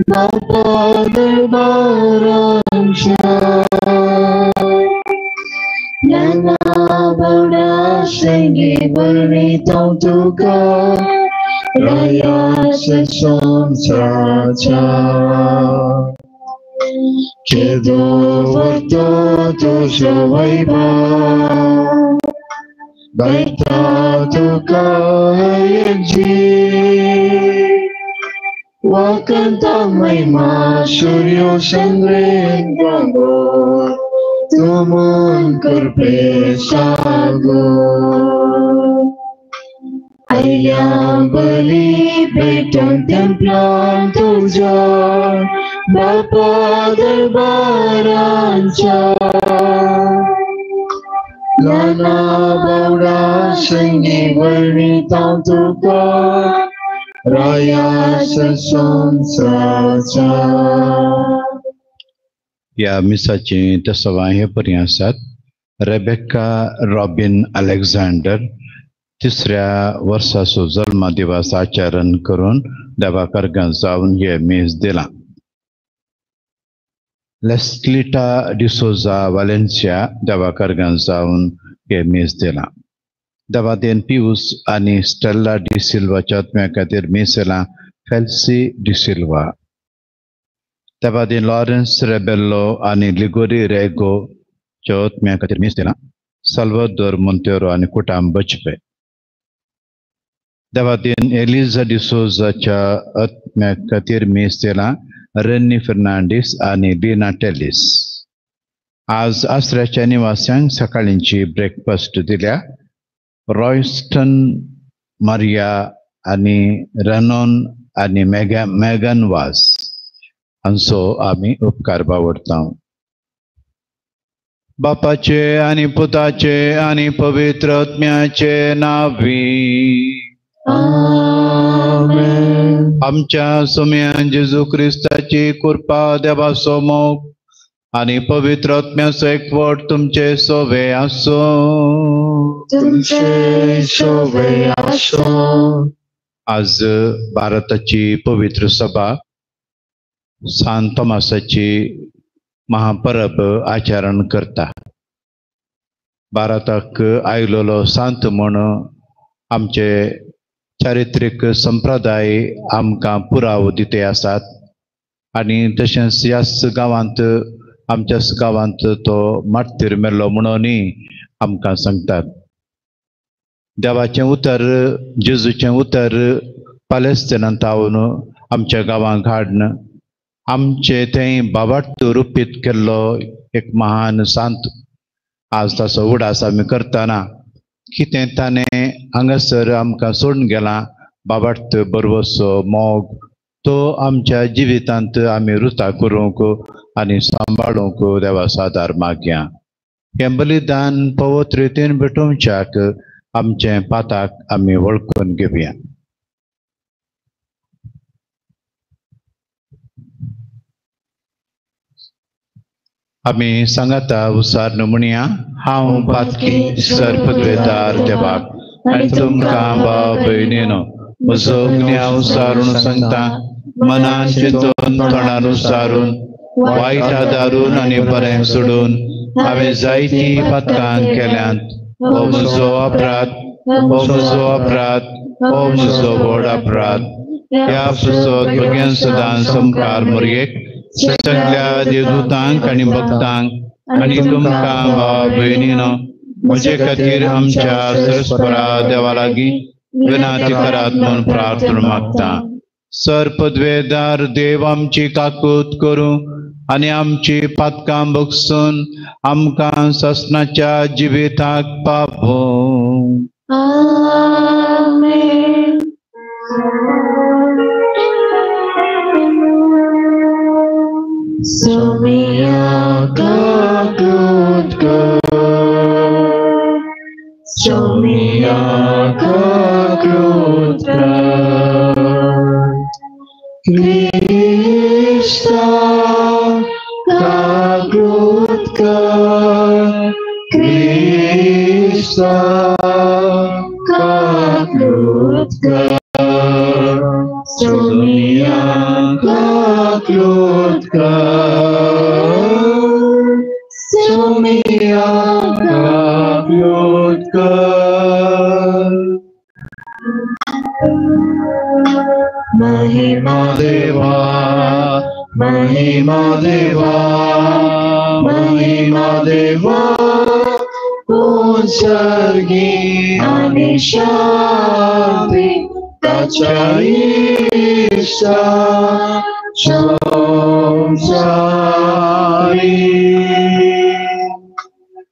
बापा दरबारांच्या नाना बावडा संगी वर्णितो तुका राया संसाराच्या केदो वर्तो तुजो वैभव गायता तुका एकजी वाकंता महिमा सूर्यो चंद्रेंद्रागो तुमन कृपे सागो आयल्या बली भेटून तेंपलान तुज्या बापा दरबारांच्या नाना बावडा संगी वर्णिता तुका राया संसाराच्या. ह्या मिसाची तसवां हे परी आसात. रेबेका रॉबिन अलेक्झांडर तिसऱ्या वर्साचो जल्म दिवस आचरण करून देवा कर्गां जावन हे मीस दिलां. लेस्लिटा डिसोजा वालेन्सिया देवा कर्गां जावन हे मीस दिलां. देवादेन पियूस आनी स्टेल्ला डिसिल्वाच्या आत्म्या खातीर मीस दिलां फेल्सी डिसिल्वा. देवादेन लॉरेन्स रेबेल्लो आनी लिगोरी रेगो च्या आत्म्या खातीर मीस दिलां साल्वादोर मोंतेरो आनी कुटाम बचपे. देवादेन एलिजा डिसोजाच्या आत्म्या खातीर मीस दिलां रेन्नी फेर्नांडीस आनी लीना टेलीस. आज आसऱ्याच्या निवास्यांक सकाळींची ब्रेकफास्ट दिल्या रॉयस्टन मारिया आनी रेनॉन आनी मेगन वास हांचो आमी उपकार बावडता. बापाचे आनी पुताचे आनी पवित्र आत्म्याचे नांवी आमेन. आमच्या सोम्या जेजू क्रिस्ताची कृपा, देवाचो मोग आनी पवित्र आत्म्याचो एकवट तुमचे सोवे आसूं. तुमचे सोवे आसूं. आज भारताची पवित्र सभा सांत तोमासाची महापरब आचरण करता. भारताक आयलोलो सांत म्हूण आमचे चारित्रीक संप्रदाय आमकां पुरावो दिते आसात आनी तशेंच ह्याच गांवांत आमच्याच गांवांत तो मार्तीर मेल्लो म्हणूनय आमकां सांगतात. देवाचें उतर, जेजूचें उतर पालेस्तिनांत हाडून आमच्या गांवांक हाडून आमचे थंय बाबार्थ रुपीत केल्लो एक महान सांत. आज ताचो उडास आमी करतना कितें ताणें हांगासर आमकां सोडून गेलां बाबार्थ बरवसो मोग तो आमच्या जिवितांत आमी रुता करूंक आनी सांबाळूंक देवाचो आदार मागया. हें बलिदान पवित्र रितीन भेटोवच्याक आमचें पाताक आमी वळखून घेवया. आमी सांगाता उसार म्हणया, हांव पातकी सर्पद्वेदार देवाक आनी तुमकां भाव भयणीनो म्हजो गुन्यांव सारून सांगता, मनान चिंतून तोंडार उसारून वायट आदारून आनी बरें सोडून हांवें जायतीं पातकां केल्यांत. हो म्हजो अपराध, हो म्हजो अपराध, हो म्हजो व्हड अपराध. ह्या पुस्तक भुरग्यां सदां समकार मोरयेक सगल्या देवदूतांक आनी भक्तांक आनी तुमकां भाव भयणीनो म्हजे खातीर आमच्या सरस्परा देवा लागीं विनंती करात म्हूण प्रार्थना मागता. सर पदवेदार देव आमची काकूत करूं आनी आमची पातकां बगसून आमकां ससनाच्या जिविताक पावोवं. आमेन. सोमिया काकूत कर, सोमिया काकूत कर, क्रिस्ता काकूत कर, क्रिस्ता काकूत कर, सोमिया सोमिया काकलोत कर, सोमिया काकलोत कर। महिमा देवा, महिमा देवा, महिमा देवा, उत्सर्गी आणि शांती ताच्या इष्टा संसारी।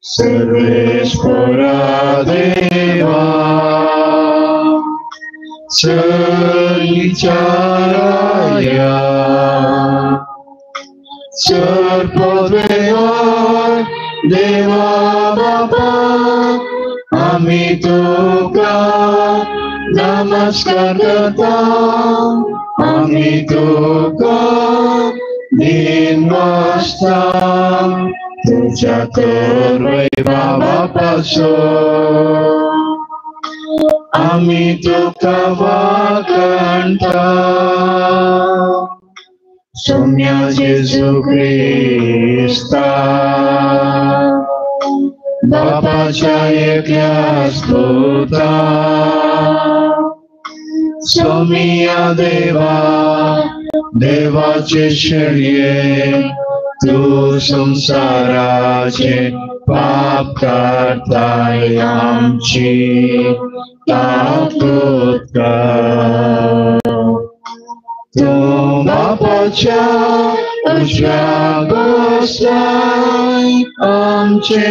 सर्वेश्वरा देवा, सर्विचाराया, सर्पद्वेवार देवा बापा, आम्ही तुका नमस्कार करता, आम्ही तुका दिनवासता, तुझ्या बाबापासून आम्ही तुका वाकणता। सोम्या जेजू क्रिस्ता, बापाच्या एकल्याच पुता, सोमिया देवा, देवाचे शेळये, तू संसाराचे पाप काढताय, आमची ताकद कर। तू बापाच्या उजव्या बसलाय, आमचे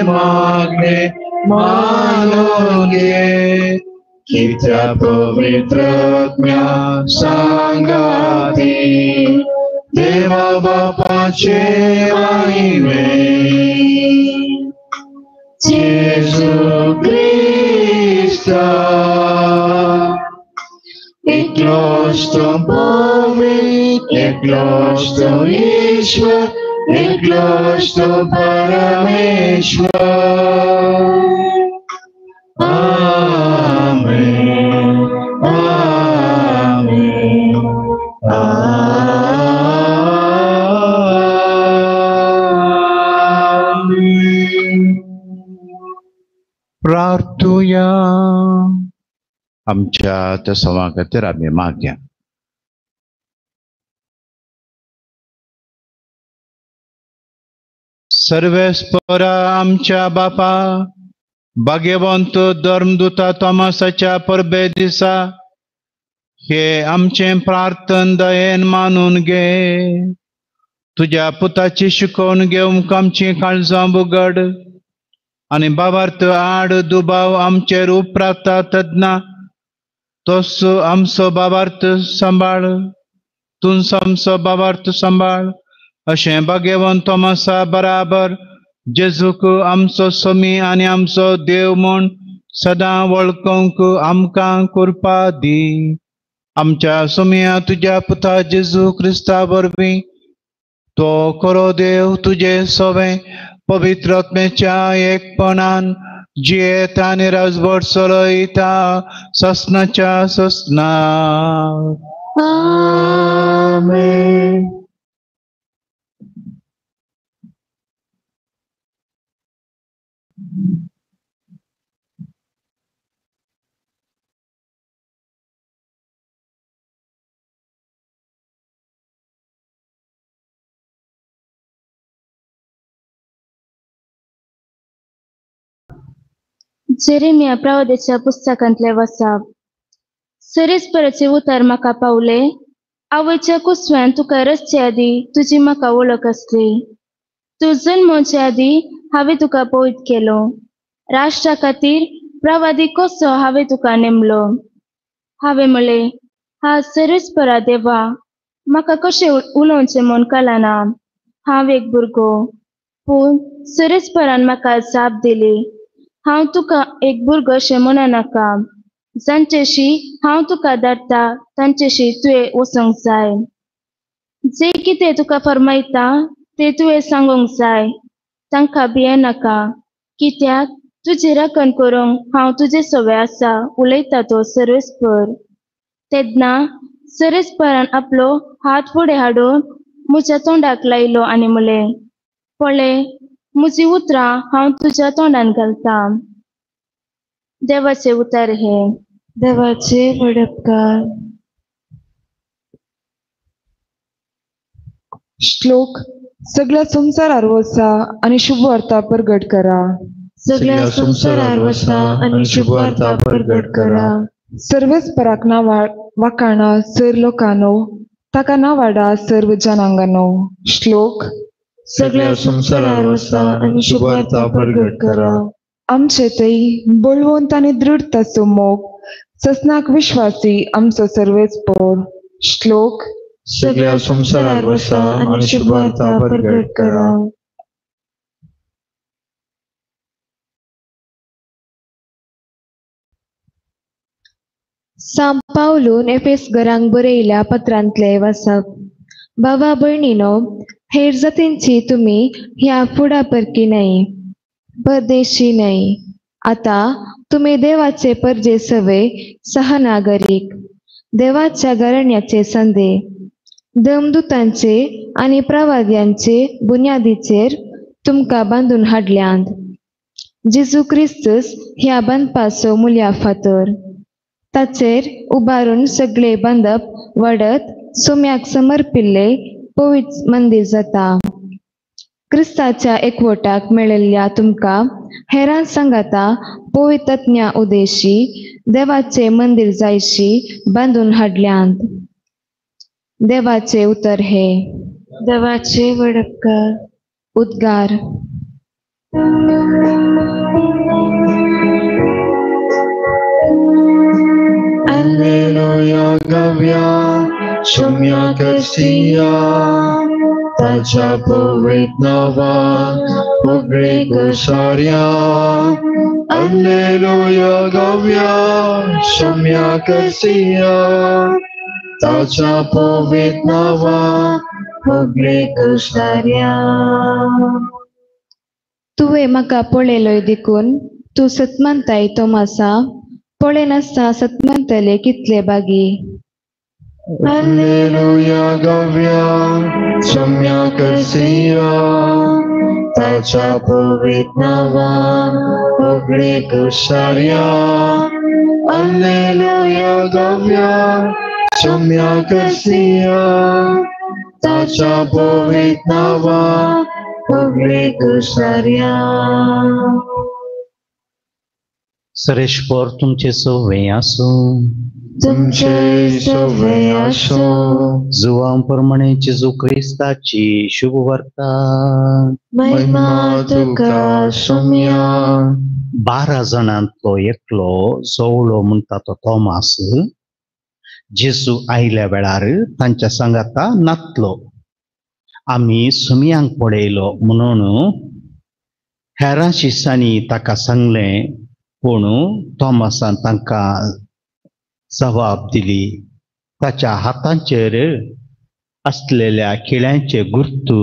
मागणे मानून घे, कित्या पवित्र आत्म्या सांगाती, देवा बापाचे महिमे। जेजू क्रिस्ता, एकलोच तो पवित्र, एकलोच तो ईश्वर, एकलोच तो परमेश्वर। आमेन, आमेन, आमेन। प्रार्थुया। आमच्या त्या सवा खातीर आमी मागया। सर्वेस्परा आमच्या बापा, भाग्यवंत धर्मदूता तोमासाच्या परबे दिसा हे आमचें प्रार्थन दयेन मानून घे। तुज्या पुताची शिकोवन घेवंक आमची काळजां उगड आनी बाबार्थ आड दुबाव आमचेर उपराता तेन्ना तोच आमचो बाबार्थ सांबाळ, तूंच आमचो बाबार्थ सांबाळ। अशें भाग्यवंत तोमासा बराबर जेजूक आमचो स्वामी आनी आमचो देव म्हूण सदां वळखूंक आमकां कृपा दी। आमच्या सोम्या तुज्या पुता जेजू क्रिस्ता वरवीं तो खरो देव तुजे सवें पवित्र आत्म्याच्या एकपणान जियेत आनी राजवट चलयता ससनाच्या ससना। आमेन। जेरेमिया प्रवाद्याच्या पुस्तकांतले वसाप। सरेस्पराचे उतार म्हाका पावले, आवयच्या कुसव्यान तुका रचचे आदी तुजी म्हाका वळख आसली। तूं जल्मोवचे आदी हांवें तुका पवित्र केलो, राष्ट्रा खातीर प्रवादी कसो हांवें तुका नेमलो। हांवें म्हणलें, हा सरेस्परा देवा, म्हाका कशें उलोवचें म्हूण कळना, हांव एक भुरगो। पूण सरेस्परान म्हाका जाप दिली, हांव तुका एक भुरगो अशें म्हणनाका, जांचेशी हांव तुका धाडटा तांचेशी तुवें वचूंक जाय। जें कितें तुका फर्मायता तें तुवें सांगूंक जाय, तांकां भियेनाका, कित्याक तुजी राखण करूंक हांव तुजे सवे आसा, उलयता तो सर्वेस्पर। तेन्ना सरेस्परान आपलो हात फुडें हाडून म्हज्या तोंडाक लायलो आनी म्हणलें, पळय म्हजी उतरां हांव तुज्या तोंडान घालतां. देवाचें उतर हें. देवाचे वडपकार. श्लोक सगळ्या संवसारार वसा आनी शुभवार्ता प्रगट करा. सगळ्या संवसारार वसा आनी शुभवार्ता प्रगट करा. सर्वेस्पराक वाखाणा सर लोकांनो, ताका नावाडा सर्व जनांगानो. श्लोक सगळ्या संवसारार वसा आनी शुभवार्ता प्रगट करा. आमचे थंय बळवंत आनी दृढ ताचो मोग, ससनाक विश्वासी आमचो सर्वेस्पर. श्लोक सगळ्या संवसारार वसा आनी शुभवार्ता प्रगट करा. सांत पावलून एफेस घरांक बरयल्या पत्रांतले वाचप. बाबा भयणीनो, हेर जातींची तुमी ह्या फुडापरकी न्हय, परदेशी न्हय. आतां तुमी देवाचे परजे सवे सहनागरीक, देवाच्या घराण्याचे संदे, दमदूतांचे आनी प्रवाद्यांचे बुन्यादीचेर तुमकां बांदून हाडल्यांत. जेजू क्रिस्तूस ह्या बांदपाचो मुल्या फातर, ताचेर उबारून सगळे बांदप वाडत सोम्याक समर्पिल्ले पवित्र मंदीर जाता. क्रिस्ताच्या एकवटाक मेळिल्ल्या तुमकां हेरां सांगाता पवित्रज्ञा उदेशी देवाचे मंदीर जायशी बांदून हाडल्यांत. देवाचे उतर हे. देवाचे वडपकार. उद्गार. Alleluia गव्या सोम्या करसिया, ताच्या पवित्र नांवान होगळी गोसार्या. Alleluia गव्या सोम्या करसिया, ताच्या पवित्र नांवान होगळी गोसार्या. तुवें म्हाका पळयलोय देखून तूं सतमंताय तोमासा, पळयनासतना सतमंतले कितले बागी. Alleluia गव्या सोम्या करसिया, ताच्या पवित्र नांवान होगळी गोसार्या. Alleluia गव्या सोम्या करसिया, ताच्या पवित्र नांवान होगळी गोसार्या. सरेश्वर तुमचे सवे आसूं. तुमचे सवे आसूं. जुवां प्रमाणे जेजू क्रिस्ताची शुभवार्ता. महिमा तुका सोम्या. 12 जाणांतलो एकलो जवळो म्हणटा तो तोमास जेजू आयल्या वेळार तांच्या सांगाता नातलो. आमी सुमयांक पळयलो म्हणून हेरां शिसांनी ताका सांगलें, पूण तोमासान तांकां जबाब दिली, ताच्या हातांचेर आसलेल्या खिळ्यांचे गुर्तू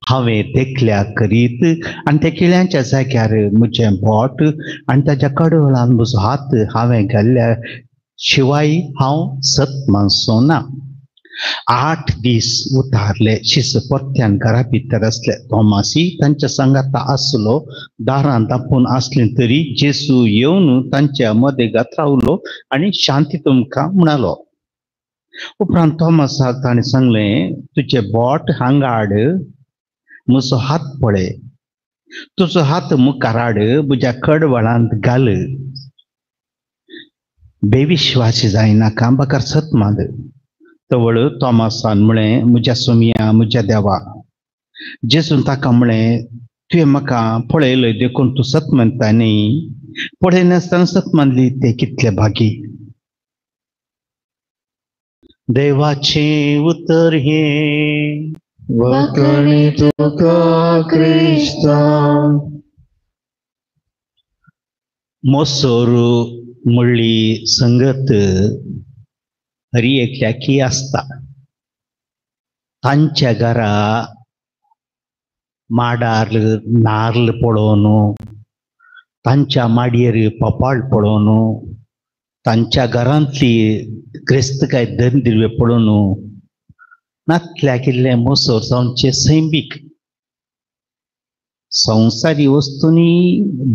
हांवें देखल्या करीत आनी त्या खिळ्यांच्या जाग्यार म्हजें बोट आनी ताच्या कडवळान म्हजो हात हांवें घाल्ल्या शिवाय हांव सत मानचो ना. 8 दीस उतारले शिस परत्यान घरा भितर आसले. तोमासी तांच्या सांगाता आसलो. दारां दापून आसलें तरी जेजू येवन तांच्या मदें रावलो आनी शांती तुमकां म्हणालो. उपरांत तोमासाक ताणें सांगलें, तुजें बोट हांगा हाड, म्हजो हात पळय, तुजो हात मुखार हाड, म्हज्या कडवळांत घाल. बेविश्वासी जायनाका, बगर सत मांद. तवळ तोमासान म्हळें, म्हज्या सोमया, म्हज्या देवा. जेजून ताका म्हळें, तुवें म्हाका पळयलें देखून तूं सत मानता न्ही, पळयनासतना सत मानली ते कितले भागी. देवाचें उतर हें. वखणी तुका क्रिस्ता. मोसोर म्हणली संगत हरी एकल्याकी आसता. तांच्या घरा माडार नार्ल पळोवन, तांच्या माडयेर पपाळ पळोवन, तांच्या घरांतली क्रिस्तकाय धन दिर्वे पळोवन नातल्याक इल्लें मोसोर जावचें सैमीक. संवसारी वस्तूंनी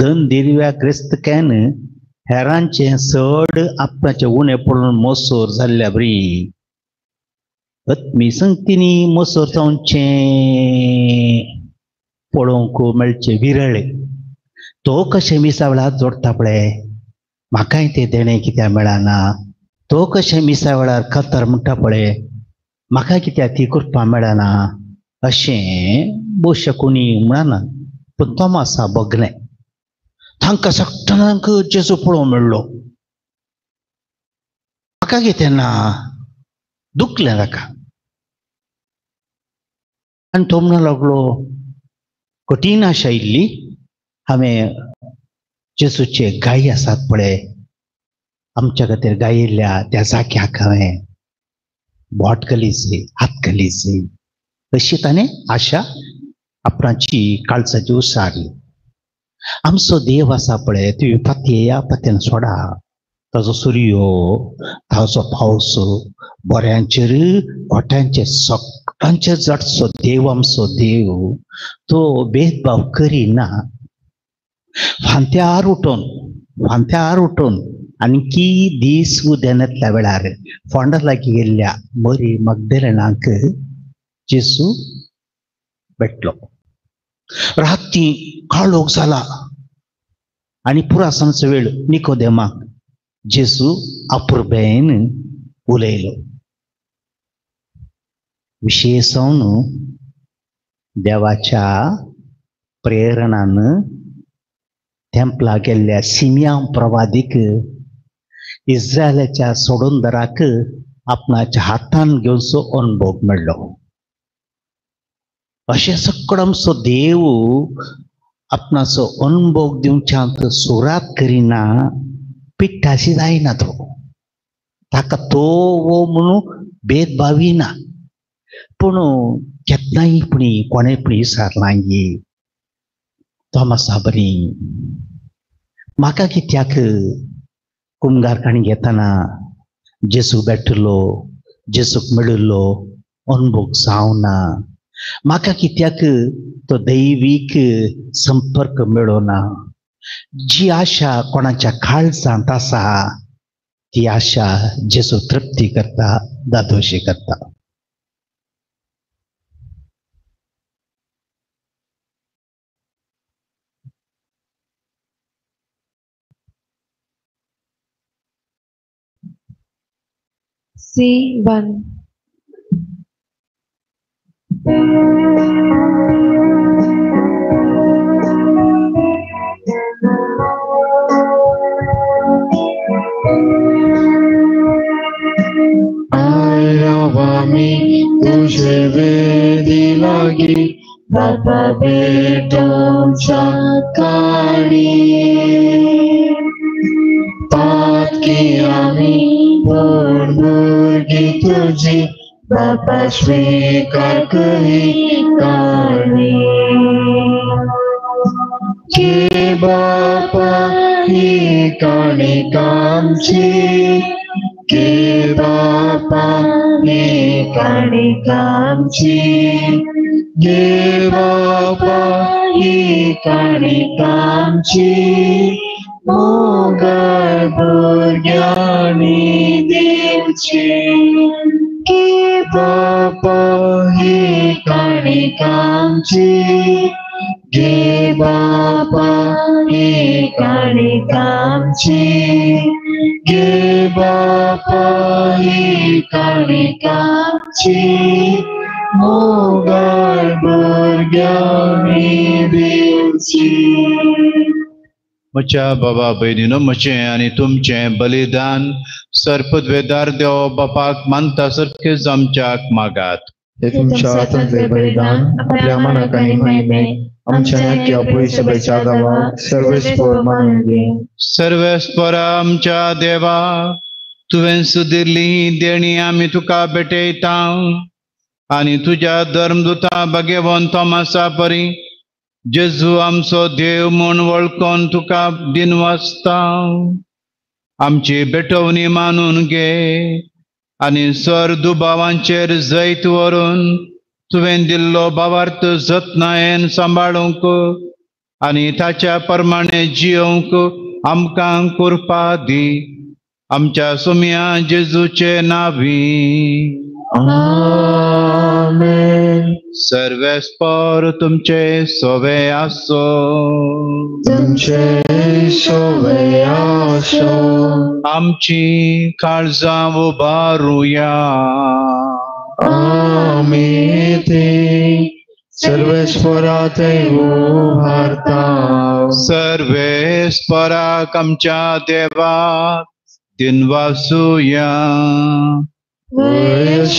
धन दिर्व्या क्रिस्तकायन हेरांचें चड आपणाचें उणें पळोवन मोसोर जाल्ल्या बरी आत्मी संगतींनी मोसोर जावचें पळोवंक मेळचें विरळे. तो कशें मिसा वेळार जोडटा पळय, म्हाकाय तें देणें कित्याक मेळना, तो कशें मिसा वेळार कतर म्हणटा पळय, म्हाका कित्याक ती करपाक मेळना अशें भोवशा कोणी म्हणना. पूण तोमासा बगलें तांकां सगळ्यांक जेजू पळोवंक मेळ्ळो, म्हाका कितें ना, दुखलें ताका. आनी तो म्हणूंक लागलो, कठीण आशा आयिल्ली, हांवें जेजूचे गायी आसात पळय आमच्या खातीर गायिल्ल्या त्या जाग्याक हांवें बोट घालीचे, हात घालीचे, अशी ताणें आशा आपणाची काळजाची उसारली. आमचो देव आसा पळय, तुवें पातयेया पातयेन सोडा, ताजो सुर्यो ताजो पावस बऱ्यांचेर खोट्यांचेर सगळ्यांचेर जडचो देव आमचो देव, तो भेदभाव करिना. फांत्यार उठोवन फांत्यार उठोवन आणखी दीस उदेनातल्या वेळार फोंडा लागीं गेल्ल्या मरी मगदेलनाक जेजू भेटलो. राती काळोख जाला आनी पुरासांचो वेळ निकोदेमाक जेजू अपुरबेन उलयलो. विशेषावन देवाच्या प्रेरणान तेंपला गेल्ल्या सिमिया प्रवादीक इस्रायलाच्या सोडूनदाराक आपणाच्या हातान घेवचो अनुभव मेळ्ळो. अशें सगळो आमचो देव आपणाचो अनुभव दिवच्यांत सुरात करिना, पिट्टाशी जायना तो, ताका तो वो म्हणून भेदभावी ना. पूण केन्नाय पुणी कोणें पुणी विचारलां गी तोमासा बरी म्हाका कित्याक कुमगारकाणी घेतना जेजूक भेटलो, जेजूक मेळिल्लो अनुभव जावना, म्हाका कित्याक तो दैवीक संपर्क मेळना. जी आशा कोणाच्या काळजांत आसा ती आशा जेजू तृप्ती करता, दादोशी करता. C1. आयरावामी तुझे वेदी लागी बापा भेटोच्या काणी पातकी आमी पूण भुरगीं तुजी बापा स्वीकार करी काणी. घे बापा ही काणी आमची, घे बापा ही काणी आमची, घे बापा ही काणी आमची, मोगाळ भुरग्यांनी दिवची. घे बापा ही काणी आमची, घे बापा ही काणी आमची, घे बापा ही काणी आमची, मोगाळ भुरग्यांनी दिवची. म्हज्या बाबा भयणीनो, म्हजें आनी तुमचें बलिदान सर्पद्वेदार देव बापाक मानता सारकें आमच्याक मागात. हे तुमच्या हातांतले बलिदान आपल्या मनाक आनी महिमेक आमच्या नाक्या पयसुबेच्या देवाक सर्वेस्पोर मानून घे. सर्वेस्पोरा आमच्या देवा, तुवें सुदिल्ली देणी आमी तुका भेटयता आनी तुज्या धर्मदुता भगेवन तोमासा परी जेजू आमचो देव म्हूण वळखून तुका दिनवासता. आमची भेटवणी मानून घे आनी सर दुबावांचेर जैत व्हरून तुवें दिल्लो भावार्थ जतनायेन सांबाळूंक आनी ताच्या प्रमाणे जियोवंक आमकां कृपा दी. आमच्या सुम्या जेजूचे नावी. आमेन. सर्वेस्पर तुमचे सोवे आसो. तुमचे सोवे आसो. आमची काळजां उबारुया. आमी ती सर्वेस्परा थंय उबारता. सर्वेस्पराक आमच्या देवाक दिनवासुया.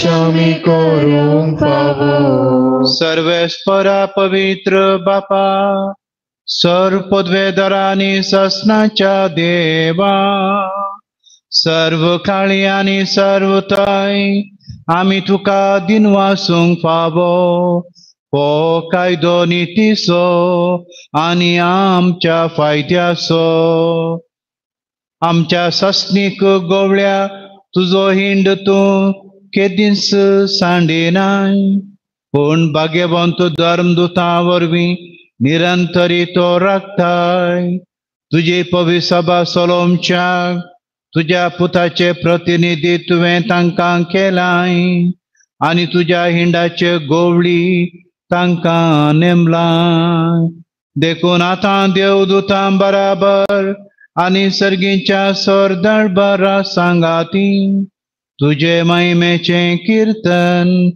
आमी करूंक फावो. सर्वेस्परा पवित्र बापा, सर्व पदवेदारांनी ससनाच्या देवा, सर्व काळी आनी सर्व थंय आमी तुका दिनवासूंक फावो. हो कायदो नितीचो आनी आमच्या फायद्याचो. आमच्या ससनीक गोवळ्या तुजो हिंड तूं केदींच सांडिनाय, पूण भाग्यवंत धर्मदुतां वरवीं निरंतरी तो राखताय. तुजी पवित्र सभा सोलोमच्या तुज्या पुताचे प्रतिनिधी तुवें तांकां केलाय आनी तुज्या हिंडाचे गोवळी तांकां नेमलाय. देखून आतां देवदुतां बराबर आनी सर्गीच्या सरदळबरा सांगाती तुजे महिमेचें किर्तन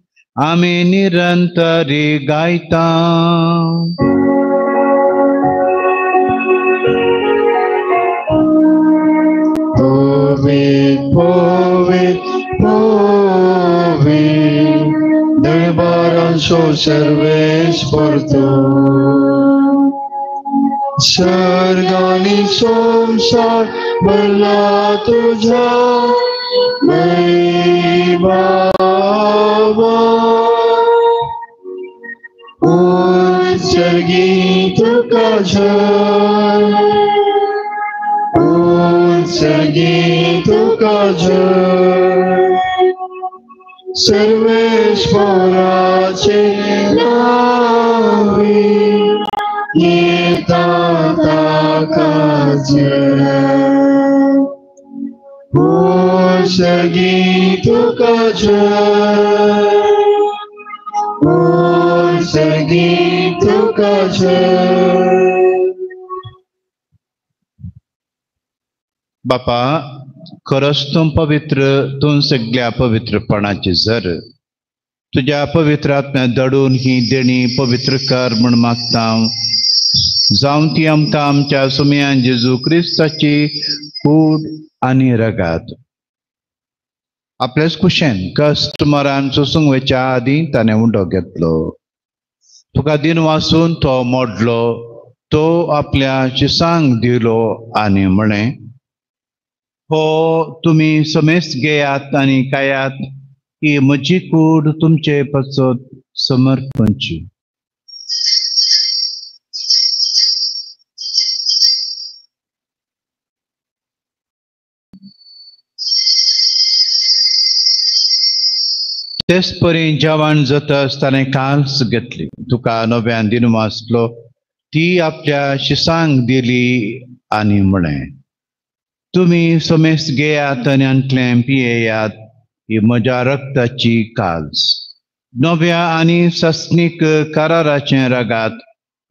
आमी निरंतरी गायता. पवित्र पवित्र पवित्र दरबारांचो सर्वेस्पर तूं. सर्ग आनी संवसार भरला तुज्या वैभवान. उत्सर्गी तुका जय, उत्सर्गी तुका जय. सर्वेस्पराचे नावी येता ताका जय. उत्सर्गी तुका जय, उत्सर्गी तुका जय. बापा, खरंच तूं पवित्र, तूं सगळ्या पवित्रपणाची जर तुज्या पवित्र आत्म्या दडून ही देणी पवित्र कर म्हूण मागता. जावं ती आमकां आमच्या सुमयान जेजू क्रिस्ताची कूड आनी रगात. आपलेच कुशेन कश्ट मरान सोसूंक वयच्या आदीं ताणें उंडो घेतलो. तुका दिन वासून तो मोडलो, तो आपल्या शिसांक दिलो आनी म्हळें, हो तुमी समेस्त घेयात आनी खायात, ही म्हजी कूड तुमचे पासत समर्पणची. तेच परी जेवण जातच ताणें कांस घेतली, तुका नव्यान दिन वाचलो, ती आपल्या शिसांक दिली आनी म्हळें, तुमी समेस्त घेयात आनी आंतलें पियेयात, ही म्हज्या रक्ताची काल्स, नव्या आनी सस्नीक कराराचें रगात,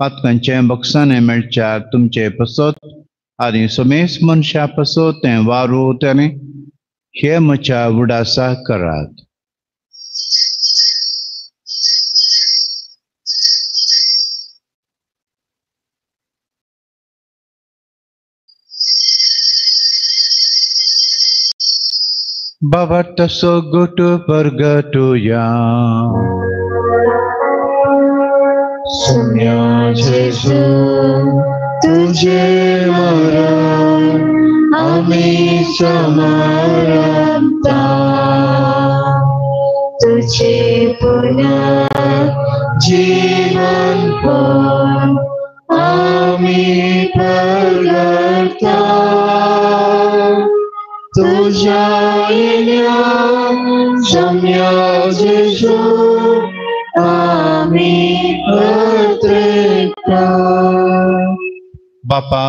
पातकांचें बक्षाणें मेळच्याक तुमचे पसत आनी समेस्त मनशां पसत तें वारू ताणें हे म्हज्या उडासा करात. बाबा तसो गुट परगटुया. सुम्या जेजू तुझे मरण आमी समरता, तुझे पुनः जीवन पण आमी परगटा. आमी अत्रेकता. बापा,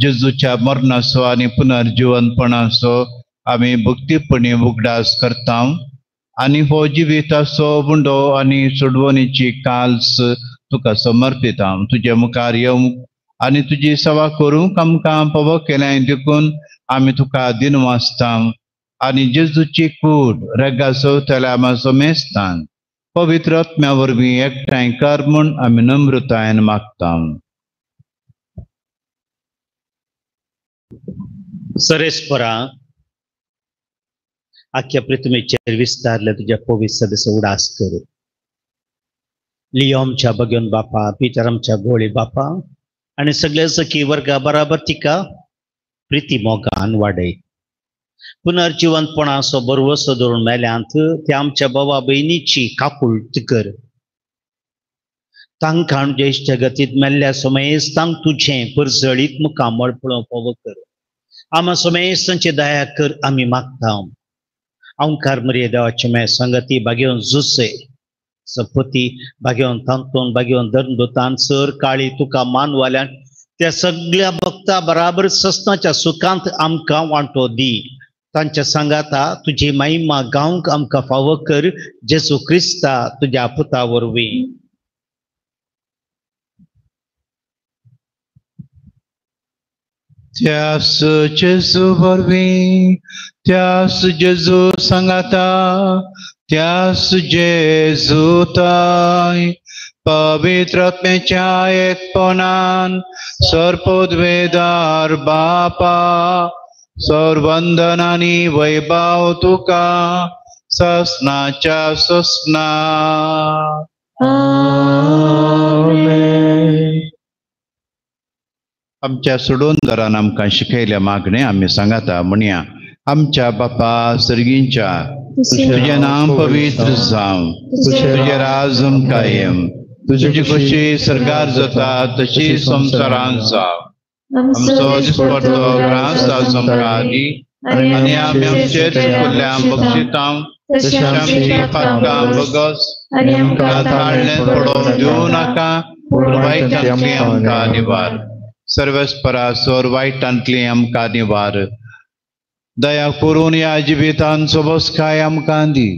जेजूच्या मरणाचो आनी पुनर्जिवनपणाचो आमी भक्तीपणी उगडास करता आनी हो जिविताचो बुंडो आनी सोडवणीची काल्स तुका समर्पिता. तुजे मुखार येवंक आनी तुजी सेवा करूंक आमकां फावो केल्याय देखून आमी तुका दिनवासता आनी जेजूची कूड रेगा चवथेल्या आमा समेस्तान पवित्र आत्म्या वरवीं एकठांय कर म्हूण आमी नम्रतायेन मागता. सरेस्परा आख्या पृथ्वीचेर विस्तारले तुज्या पवित्र सदस्य उडास कर. लियोमच्या बगेवन बापा, पिटरामच्या गोळी बापा आनी सगळ्या सखी वर्गा बराबर तिका प्रिती मोगान वाडय. पुनर्जिवंतपणाचो बरवसो धरून मेल्यांत त्या आमच्या बाबा भयणीची काकुळट कर. तांकां ज्येश्ठ गतीत मेल्ल्या समेस तांक तुजें परजळीत मुखामळ पळोवंक फावो कर. आमा समेस तांची दया कर आमी मागता. ओंकार मरिये देवाचे मे संगती भागेवन जुसे सपती भागेवन तांतून भागेवन धर्मदूतान सर काळी तुका मानवाल्यान त्या सगळ्या भक्ता बराबर सस्नाच्या सुखांत आमकां वांटो दी. तांच्या सांगाता तुजी महिमा गावंक आमकां फावो कर. जेजू क्रिस्ता तुज्या पुता वरवीं. त्यास जेजू वरवीं, त्यास जेजू सांगाता, त्यास जेजू ताय पवित्र आत्म्याच्या एकपणान सर्पोद्वेदार बापा सर्वंदन आनी वैभव तुका ससनाच्या ससना. आमेन. आमच्या सोडोनदारान आमकां शिकयल्या मागणें आमी सांगाता म्हणया. आमच्या बापा सर्गींच्या, तुजें नांव पवित्र जावं, तुजें राज कायम, तुजी खोशी सरकार जाता तशी संवसारांत जावं. आमचो दिसपडतो ग्रास आज आमकां दी आनी आमी आमचेर चुकल्ल्या बक्षितां तशी आमची पातकां बगस आनी आमकां ताळ्ळें पडोवंक दिवं नाका, पूण वायटांतली आमकां निवार. सर्वेस्परा सोर वायटांतली आमकां निवार. दया करून ह्या जिवितान सोबसकाय आमकां दी.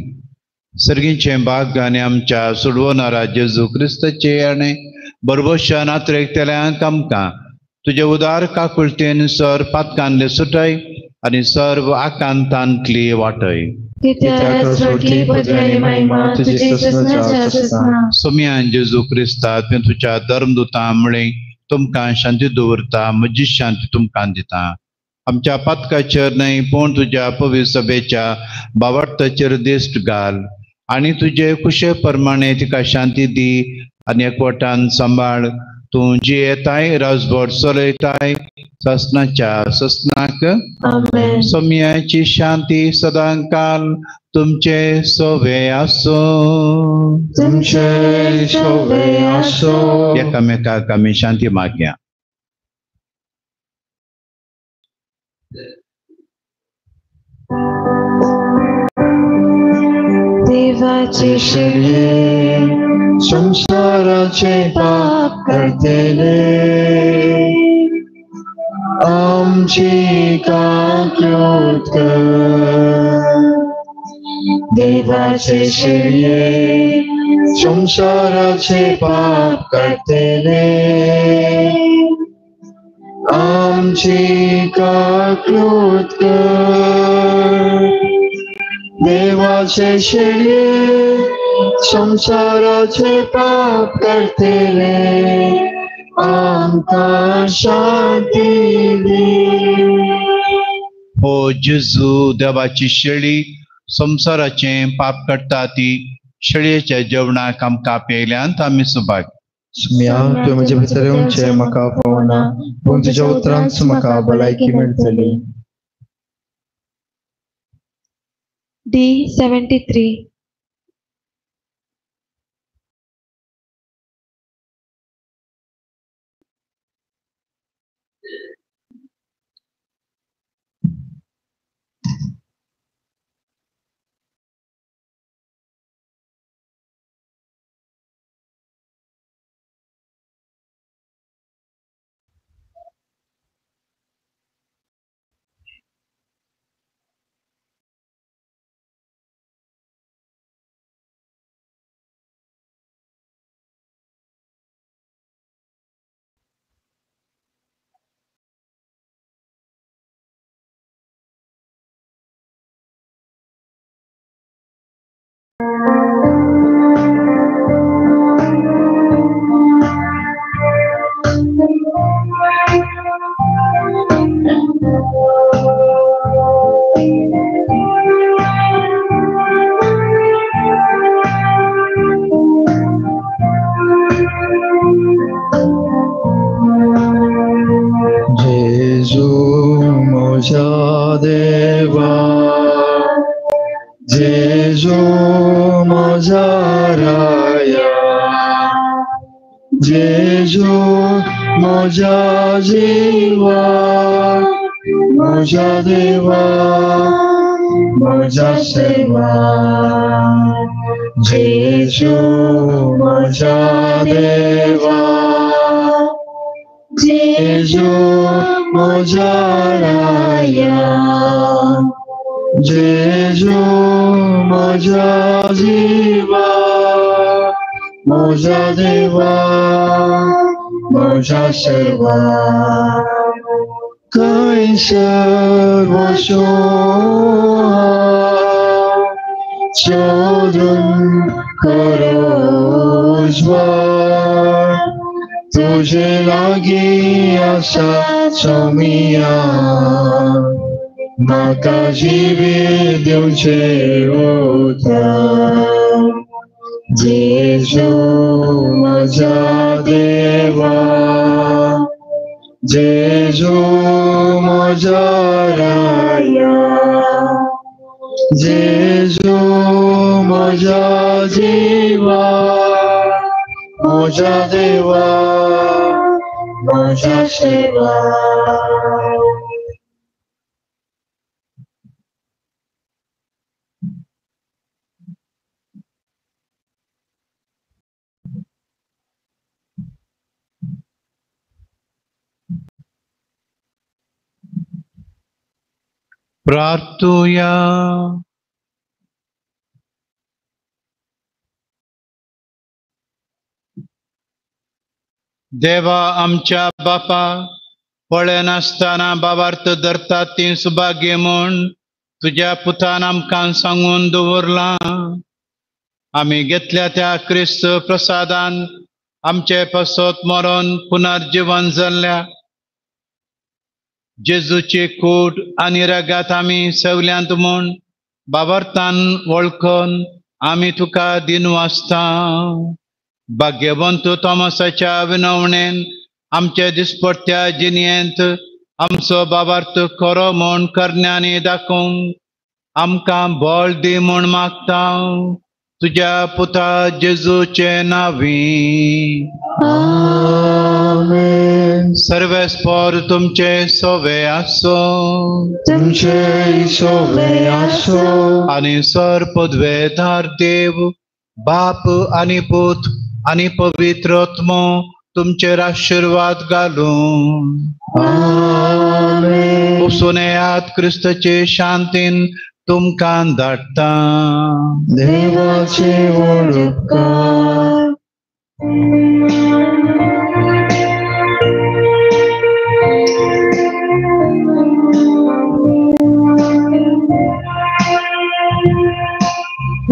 सर्गीचें भाग्य आनी आमच्या सोडवणारा जेजू क्रिस्ताचे आनी बरबोशा नात्रेकतल्यांक आमकां तुजे उदार काकुळटेन सर पातकांतले सुटय आनी सर्व आकांतांतली वाटय. सोम्यान जेजू क्रिस्ता तुवें तुज्या धर्मदुतां म्हळें तुमकां शांती दवरता, म्हजी शांती तुमकां दिता. आमच्या पातकाचेर न्हय पूण तुज्या पवित्र सभेच्या बावडताचेर दिश्ट घाल आनी तुजे कुशे प्रमाणे तिका शांती दी आनी एकवटान सांबाळ. तूं जियेताय राजभर चलयताय ससनाच्या ससनाक. सोम्याची शांती सदांकाल तुमचे सोवे आसूं. तुमचे सोवे आसूं. एकामेकाक आमी शांती मागया. देवाचे शेळये संसाराचे पाप करतले आमची काकुळट कर. देवाचे शेळये संसाराचे पाप करतले आमची काकुळट कर. देवाचे शेळये संसाराचे पाप करतले आमकां शांती दी. हो जेजू देवाची शेळी संवसाराचें पाप काडटा ती शेळयेच्या जेवणाक आमकां पेयल्यांत आमी सुभाग. सुम्या, तुवें म्हजे भितर येवचें म्हाका फावना, पूण तुज्या उतरांच म्हाका भलायकी मेळटली. D73. राया जेजू म्हज्या जिवा म्हज्या देवा म्हज्या सेवा जेजू म्हज्या देवा जेजू म्हज्या राया जेजू म्हज्या जिवा म्हज्या देवा म्हज्या सेवा कैसर वसो सोदून करो उजवाड तुझे लागीं आसा सोमिया म्हाका जिवीत दिवचें उतर जेजू म्हज्या देवा जेजू म्हज्या राया जेजू म्हज्या जिवा म्हज्या देवा म्हज्या सेवा. प्रार्थुया. देवा आमच्या बापा पळयनासतना बाबार्थ धरतात ती सुभाग्य म्हूण तुज्या पुतान आमकां सांगून दवरलां. आमी घेतल्या त्या क्रिस्त प्रसादान आमचे पासत मरोन पुनर्जिवन जाल्ल्या जेजूची कूट आनी रगात आमी सवल्यांत म्हूण बाबार्थान वळखून आमी तुका दिनवासता. भाग्यवंत तोमासाच्या विनवणेन आमचे दिसपट्ट्या जिणेंत आमचो बाबार्थ खरो म्हूण करण्यांनी दाखोवंक आमकां बळ दी म्हूण मागता तुज्या पुता जेजूचे नांवी. आमेन. सर्वेस्पर तुमचे सोवे आसो तुमचे सोवे आसो आनी सर पदवेदार देव बाप आनी पूत आनी पवित्र आत्मो तुमचेर आशिर्वाद घालूं. आमेन. वचून येयात क्रिस्ताचे शांतीन तुमकां धाडटा. देवाचे उपकार.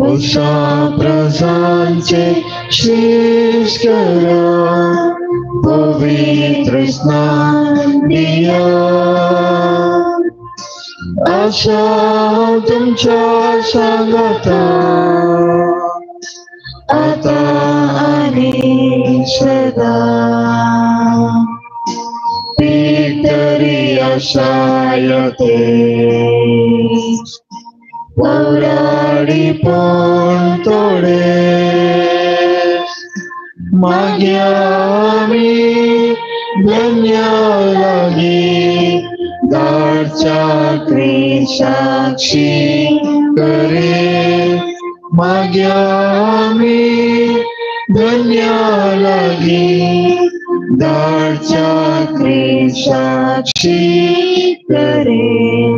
उषा प्रजांचे शीश करा पवित्र स्नान दिया आशा तुमच्या सांगाता आता आणि सदा पितरी आशायते पौराडी पण तोडे माग्या आमी धन्या लागी दारच्या क्रिसाक्षी करे माग्या आमी धन्या लागी दारच्या क्रिसाक्षी करे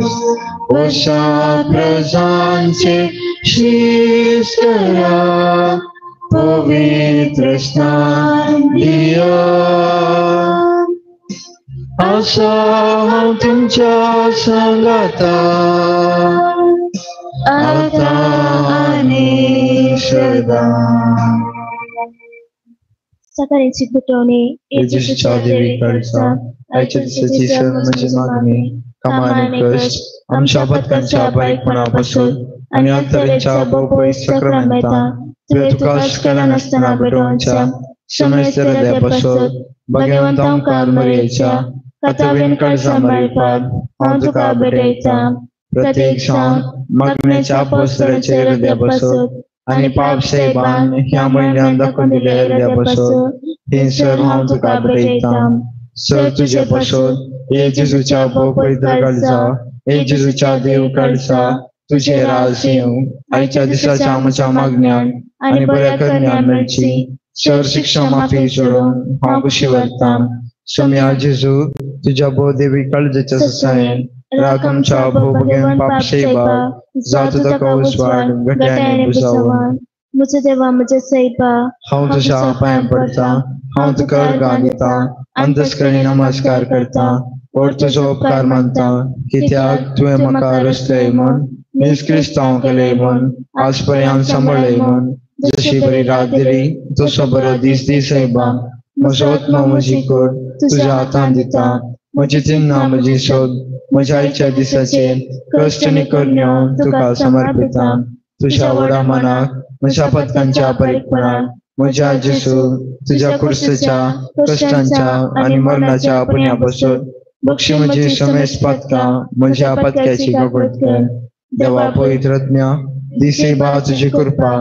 उषा प्रजांचे शीश करा पवित्र स्नान दिया आशा हांव तुमच्या सांगाता आता आनी सदा. सकाळची पुटवणी जेजूच्या देवीकडचा आयच्या दिसाची सर्वांची मागणी कामा आनी कश्ट आमच्या पथकांच्या बारीकपणापासून आनी अंतरेच्या भोवपयस सक्रामेंतां तुवें तुका शिकला नासतना भेटोवच्या समेस्त हृदयापासून भाग्यवंत मुखार मरयेच्या कथावीन काळजां मारिपात हांव तुका भेटयता. प्रत्येक जावन मागणेच्या पोसराच्या हृदयापासून आनी पाप सायबान ह्या म्हयन्यान दाखोवन दिले एरव्या पासून थंयसर हांव तुका भेटयतां. सर तुजे पासून हे जेजूच्या भोव पवित्र काळजा, हे जेजूच्या देव काळजा, तुझे राज येवं. आयच्या दिसाच्या म्हज्या मागण्यान आनी बऱ्या करण्यान मेळची. सर शिक्षा माफी सोडून हांव कुशी व्हरतां. सोम्या जेजू तुज्या भोव देवी काळजाच्या ससायेन राख आमच्या भोव भगेन पाप सायबा जातो ताका उजवाड गट्याने बुजावन. म्हज्या देवा म्हज्या सायबा, हांव तुज्या पांयां पडटा, हांव तुका अर्गां दिता, अंतस्करणी नमस्कार करता, और तुजो उपकार मानता, कित्याक तुवें म्हाका रचलय म्हूण, नीज क्रिस्तांव केलय म्हूण, आज पर्यंत सांबाळ्ळय म्हूण. जशी बरी रात दिली तसो बरो दीस दी सायबा. म्हजो आत्मा म्हजी कूड तुज्या हातान दिता. म्हजी चिन्नां म्हजी सोद म्हज्या आयच्या दिसाचेर कश्ट आनी करण्यो तुका समर्पिता. तुज्या व्हडा मनाक म्हज्या पदकांच्या परीकपणाक म्हज्या जेजू तुज्या कुर्सेच्या कश्टांच्या आनी मरणाच्या पुण्या पासून बक्षी म्हजी समेस पातकां म्हज्या पदक्याची कबूल कर. देवा पवित्रज्ञ दिसेबा तुजी कृपा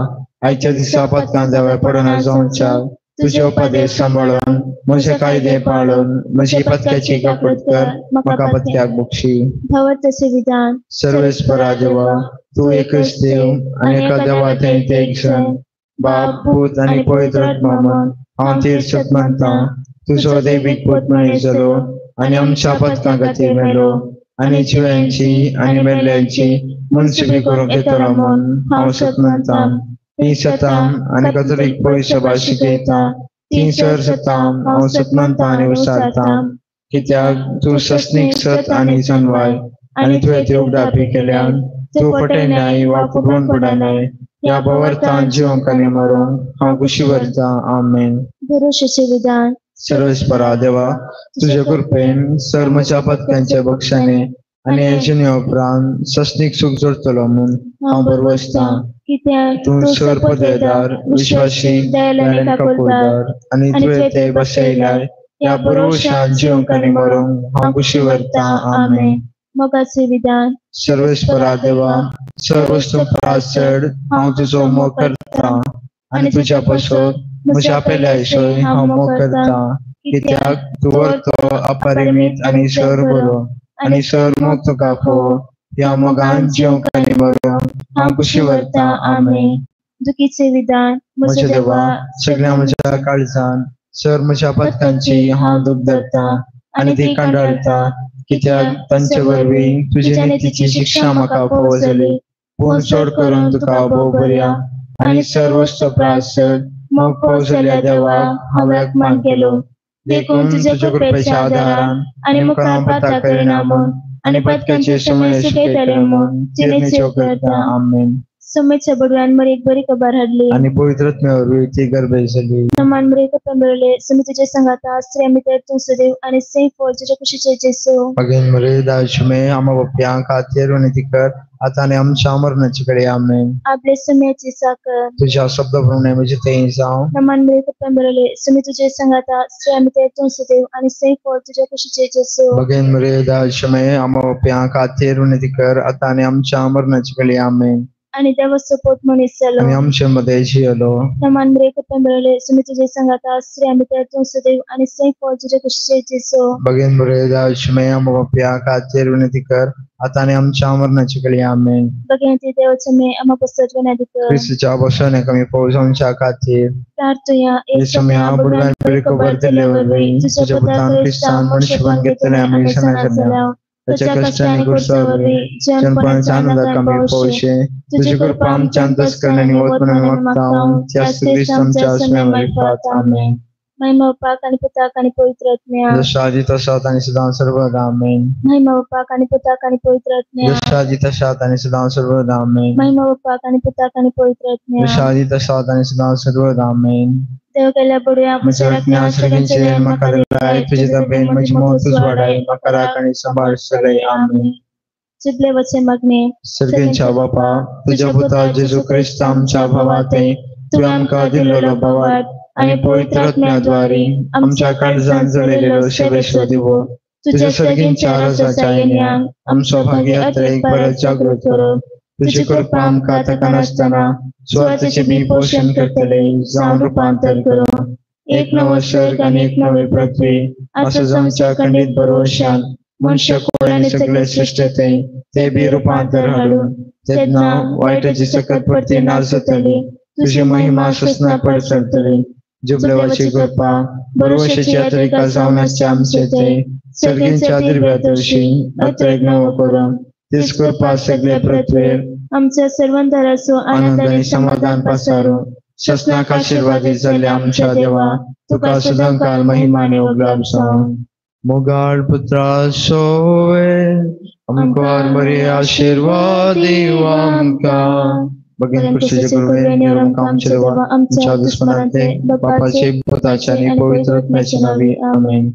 आयच्या दिसा पदकां देवा पडना जावच्या तुजे उपदेश सांबाळून म्हजे कायदे पाळून म्हजी पदक्याची कबूल कर, म्हाका पदक्याक बक्षी. भावार्थाचे विधान. सर्वेस्परा देवा, तूं एकच देव आनी एका देवा थंय ते एक सण बाप पूत आनी पवित्र आत्मा म्हूण हांव तीर्थ मानता. तुजो दैवीक पूत मनीस जालो आनी आमच्या पदकां खातीर मेलो आनी जिव्यांची आनी मेल्ल्यांची मनसुबी करूंक येतलो म्हूण हांव सत मानता. ती सतां आनी कथोलीक पवित्र सभा शिकयता. ती सर सतां हांव सत मानता आनी विचारता, कित्याक तूं सस्नीक सत आनी जनवाय आनी तुवें ती उगडापी केल्यान तूं फटयनाय वा फटोवन पडनाय. ह्या भावार्थान जिवंक आनी मरूंक हांव कुशी व्हरता. आमेन. भरोशाचें विधान. सर्वेस्परा देवा, तुजे कृपेन सर म्हज्या पदकांच्या बक्षाने आनी हें उपरांत सस्नीक सूख जोडटलो म्हूण हांव भरवसतां. तूं सर पदवेदार विश्वासी दयाळ काकुळदार आनी तुवें ते बसयल्यार ह्या भरवशान जिवंक आनी मरूंक हांव कुशी व्हरता. आमेन. मोगाचें विधान. सर्वेस्परा देवा, सर वस्तू परस चड हांव तुजो मोग करता आनी तुज्या पासून म्हज्या पेल्याविशीं हांव मोग करता, कित्याक तूं व्हरतो अपरिमीत आनी सर बरो आनी सर मोग तुका फावो. ह्या मोगान जिवंक आनी मरूंक हांव कुशी व्हरता. आमेन. दुखीचें विधान. म्हज्या देवा, सगळ्या म्हज्या काळजान सर म्हज्या पदकांची हांव दूख धरता आनी ती कंडाळटा, कित्याक तांचे वरवीं तुजे नितीची शिक्षा म्हाका फावो जाली. पूण चड करून तुका भोव बऱ्या आनी सर्वस्व परस चड मोग फावो जाल्ल्या देवाक हांवें अपमान केलो. देखून तुज्या कृपेच्या आदारान आनी मुखार पाता करिना म्हूण आनी पदकांचे समय शिकयतले म्हूण तिरणेच्यो करता. आमेन. सोमेच्या बडव्यान मरेक बरी खबर हाडली आनी पवित्र आत्म्या वरवीं ती गर्भे जाली. नमान मरेक मेळले सुमी तुजे संगाता स्त्री मित्र तूं सदैव आनी सै फळ तुज्या कुशीचे जेसू. अगेन मरे दाशमे आमा बापया खातीर विनंती कर आतां आनी आमच्या मरणाचे कडे. आमेन. आपले सुम्याची साखर तुज्या शब्द प्रमाणे म्हजे थंय जावं. नमान मरेक मेळले सुमी तुजे संगाता स्त्री मित्र तूं सदैव आनी सै फळ तुज्या कुशीचे जेसू. अगेन मरे दाशमे आमा बापया खातीर विनंती कर आतां आनी आमच्या मरणाचे कडे. आमेन. आनी देवाचो पोट मनीस जालो आनी आमचे मदें जियेलो. नमान मरेक मेळले सुमी तुजे संगाता स्त्री मित्र तूं सदैव आनी सै फळ तुज्या कुशीचे जेसू. बगेन मरे दाशमे आमा बापया खातीर विनंती कर आतां आनी आमच्या मरणाचे कडे. आमेन. बगेन देवाचो मे आमा पसत विनंती कर क्रिस्ताच्या बसवणे कमी पावस आमच्या खातीर प्रार्थुया. येसम्या बुडव्यान बरी खबर दिले वरवीं तुज्या पुतान क्रिस्तान मनुष्यपण घेतलें आमी समजल्या. ताच्या कश्टांनी कुर्सा वरवीं जनपणाच्या आनंदाक आमी पावशे. तुजी कृपा आमच्या अंतस्करणांनी वत म्हणून मागता त्याच क्रिस्त आमच्या आसम्या मारिफात. आमेन. महिमा बापाक आनी पुताक आनी पवित्र आत्म्याक. जसो आदी तसो आतां आनी सदां सर्वदा. आमेन. महिमा बापाक आनी पुताक आनी पवित्र आत्म्याक. जसो आदी तसो आतां आनी सदां सर्वदा. आमेन. महिमा बापाक आनी पुताक आनी पवित्र आत्म्याक. जसो आदी तसो आतां आनी सदां सर्वदा. आमेन. देव केल्या बडव्या म्हज्या आत्म्या सर्गींचे म्हाका दिलाय तुजे दबेन म्हजी मौत तुज वाडाय म्हाका राख आनी सांबाळ सगळे. आमेन. जिबले वचे मागणे. सर्गींच्या बापा, तुज्या पुता जेजू क्रिस्त आमच्या भावा थंय तुवें आमकां दिल्लो भावार्थ आनी पवित्र आत्म्याद्वारे आमच्या काळजान जळयलेलो सेवेचो दिवो तुज्या सर्गींच्या राजाच्या येण्यान आमचो भागी यात्रेक परत जागृत करून तुजी कृपा आमकां ताका नासतना स्वार्थाचे बी पोषण करतले जावन रुपांतर करूं. एक नवो स्वर्ग आनी एक नवी पृथ्वी असो जावच्या खंडीत भरवशान मनशां कोण आनी सगळे सृश्टेंत ते बी रुपांतर हाडून तेन्ना वायटाची सकत परती ना जातली, तुजी महिमा सोंसना पडसरतली. जुबलेवाची कृपा भरवशाची यात्रिका जावन आसच्या आमचे ते सर्गींच्या दिव्यातर्शी अत्रेक नवो करून तीच कृपा सगळे पृथ्वेर आमच्या सर्वंतराचो आनंद आनी समाधान पसारू. ससनाक आशिर्वादीत जाल्ल्या आमच्या देवा तुका सदांकाळ महिमा आनी उगडास जावं. मोगाळ पुत्रा सोवे आमकां बरी आशिर्वाद दिव आमकां. भगीन पुरुषाचे कृपेन आमकां आमच्या देवा आमच्या दुस्मनांते बापाचे पुताचे आनी पवित्र आत्म्याचे नांवी आमेन.